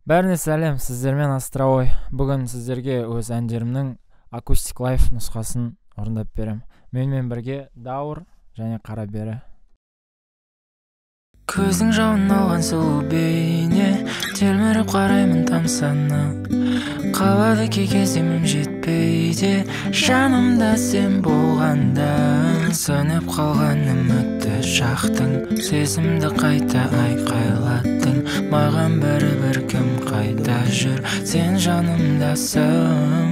Бәріне сәлем, сіздермен Астраой. Бүгін сіздерге өз әндерімнің акустик лайф нұсқасын орындап берем. Менімен бірге Дауыр және Қарабері. Көздің жауын алған сұлу бейне, телміріп қараймын тамсана. Қалады кей кезде демім жетпейді, жанымда сен болғанда. Сөніп қалған үмітті жақтың, сезімді қайта айқайлаттың. Маған бәрібір кім қайда жүр, сен жанымдасың.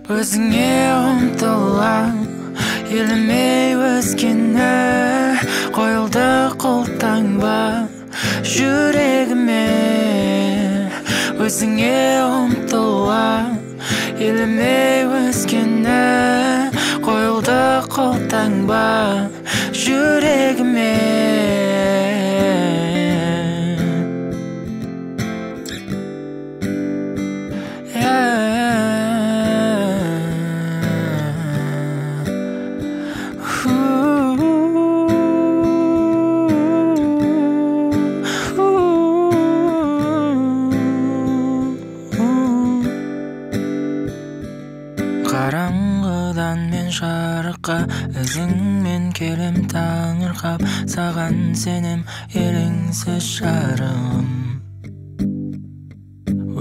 Өзіңе ұмтылам, елемей өзгені. Қойылды қолтаңба жүрегіме. Өзіңе ұмтыла, елемей өзгені. Қойылды қолтаңба жүрегіме. Қараңғыдан мен жарыққа, ізіңмен келем таңырқап. Саған сенем, елеңсіз жарығым.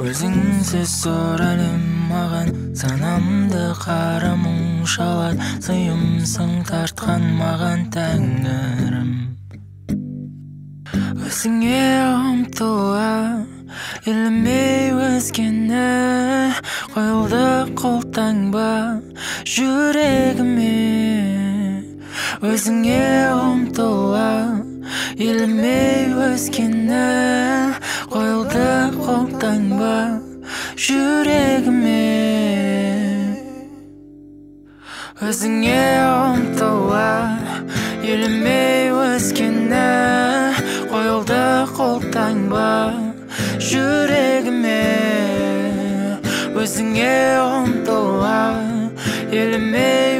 Өзіңсіз зор әлем маған, санамды қара мұң шалады. Сыйымсың тартқан маған тәңірім. Өзіңе ұмтыла, елемей өзгені. Қойылды қолтаңба жүрегіме. Өзіңе ұмтыла, елемей өзгені. Қойылды қолтаңба жүрегіме. Өзіңе ұмтыла, елемей өзгені. Қойылды қолтаңба жүрегіме. Өзіңе ұмтыла, елемей